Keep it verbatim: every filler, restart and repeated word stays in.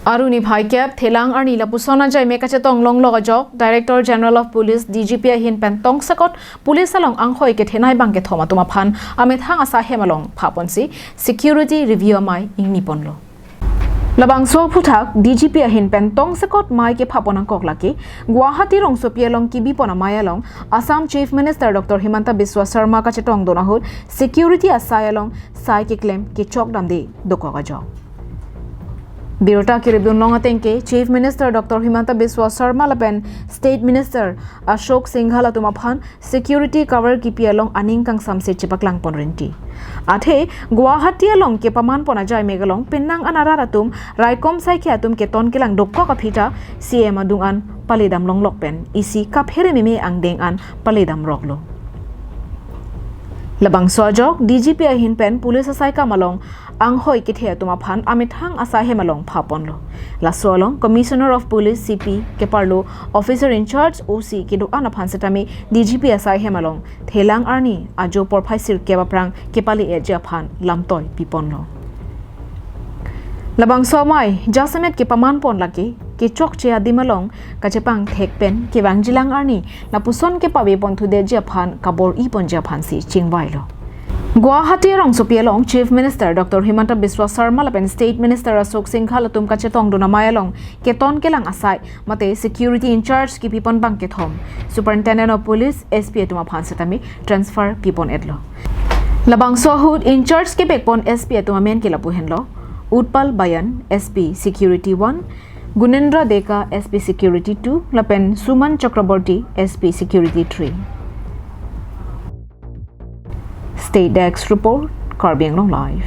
Arni phai kep, Thelang arni lapuson ajaime kachetong longlok ajok, Director General of Police, D G P ahin pen tongsekot police along anghoi kethenei bangkethom atum aphan amethang asai hem along phaponsi security review amei ingniponlo. Labangso aphuthak D G P ahin pen tongsekot mei kephapon angkok lake Guwahati rongsopi along kebipon amei along Assam Chief Minister Doctor Himanta Biswa Sarma kachetongdun ahut security asai along sai keklem kechokdamde dokok ajok. Birta keribdun long atengke Chief Minister Doctor Himanta Biswa Sarma lapen State Minister Ashok Singhal atum aphan security cover kipi along aning kangsamse chepaklangpon rinti. Athe Guwahati along kepamanpon ajaime along penang an arat atum raikom saikhi atum keton kelang dokok aphi ta C M adung an paledam longlok pen isi kaphere meme angdeng an paledam roklo. Labangso ajok D G P ahin pen police asai kam along anghoi kethe atum aphan amethang asai hem along phaponlo. Laso along Commissioner of Police, C P, keparlo Officer in Charge, O C kedo-an aphan setame D G P asai hem along Thelang arni ajo porphai sirkep aphrang kepale-etji aphan lamtoi piponlo. Labangso amei jasemet kepamanpon lake kechokche adim along kachepangthek pen kevangjilang arni lapuson kepavepon thudetji aphan kabor-iponji aphansi chingvailo. Guwahati rongsopi along Chief Minister Doctor Himanta Biswa Sarma lapen State Minister Ashok Singhal atum kachetongdun amei along keton kelang asai mate security in charge kepipon bangkethom Superintendent of Police, S P atum aphan setame transfer pipon-etlo. Labangso ahut in charge kepekpon S P atum amen ke lapu henlo: Utpal Bayan, S P Security one, Gunendra Deka, S P Security two, lapen Suman Chakraborty, S P Security three. State Desk Report, Karbi Anglong Live.